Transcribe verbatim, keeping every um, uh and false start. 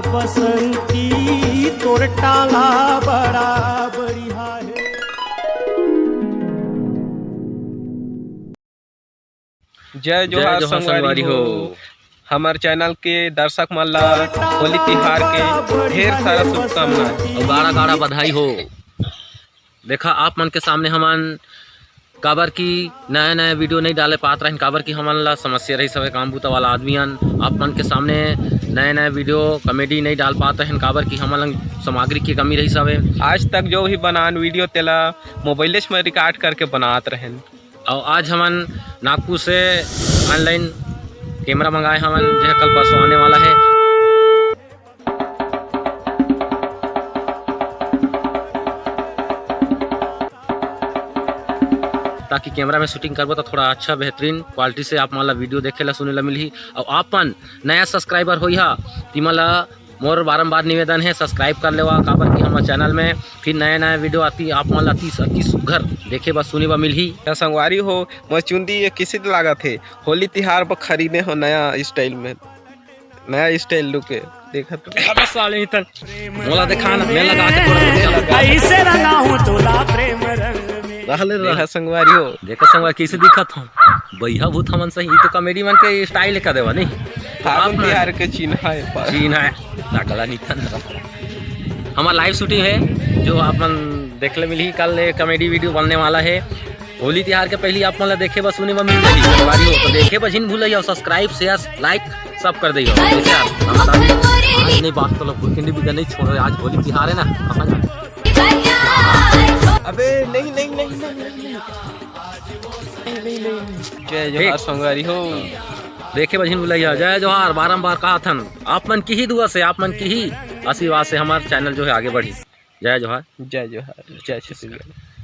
बसंती तोर टाला बड़ा बढ़िया हे। जय जय जोहार जोहार संगवारी संगवारी हो। हो। हमर चैनल के दर्शक मन ला होली तिहार के ढेर सारा शुभकामना। अउ गाड़ा गाड़ा बधाई हो। देखा, आप मन के सामने हमन काबर कि नया नया वीडियो नहीं डाले पात रहन, काबर कि हमन ला समस्या रही, सबे काम बूता वाला आदमी अन। आप मन के सामने नया नया वीडियो, कॉमेडी नहीं डाल पात रहन, काबर कि हमन ला सामग्री के कमी रही सबे। आज तक जो भी बनान वीडियो, तेला मोबाइलेच में रिकॉर्ड करके बनात रहन। अउ आज हमन नागपुर से ऑनलाइन कैमरा मंगाए हमन, जो कल परसों आने वाला है। ताकि कैमरा में शूटिंग करबो तो थोड़ा अच्छा बेहतरीन क्वालिटी से आप मन ला वीडियो देखे ला, सुने ला मिलही। अउ आप मन नया सब्सक्राइबर होई हा, तिमन ला मोर बारंबार निवेदन है, सब्सक्राइब कर लेवा, काबर कि हमर चैनल में फिर नया नया वीडियो आती, आप मन ला अति अति सुघर देखे बर सुने बर मिलही। त संगवारी हो, मोर चुंदी ये किसे लागत हे, होली तिहार बर खरीदे हो नया स्टाइल में, नया स्टाइल लुक है। देखा तो। देखा बस साले इतन। मोला देखा ना, मैं लगा के थोड़ा सा लगा। ऐसे रंगा हूँ तोला प्रेम रंग में। रह ले, रह। देखा संगवारी हो। देखा संगवारी कैसे दिखत हूँ। भैया भूत हमन सही, ई तो कॉमेडी मन के स्टाइल कर देवा नहीं। फागुन आप ना तिहार के चिन्ह है पर। चिन्ह है। ताकला नितन। हमारा लाइव शूटिंग है, जो आप मन देख ले मिलही, कल एक कॉमेडी वीडियो बनने वाला है। होली तिहार के पहली आप मन ला देखे बर सुने बर मिल जाही संगवारी हो, तो देखे बर झिन भूलइया, सब्सक्राइब, शेयर, लाइक सब कर दइया। आज नहीं बात तो लोग भूखंडी भी नहीं छोड़ रहे, आज होली तिहार है ना। अबे नहीं, नहीं, नहीं, नहीं, नहीं, नहीं। नहीं, नहीं, नहीं, नहीं। जय जोहार ठीक। संगवारी हो। देखे बर झिन भूलइया, जय जोहार, बारंबार कहा थन, आप मन की ही दुआ से, आप मन की ही आशीर्वाद से हमार चैनल जो है आगे बढ़ी। जय जोहार। जय जोहार, जय छत्तीसगढ़।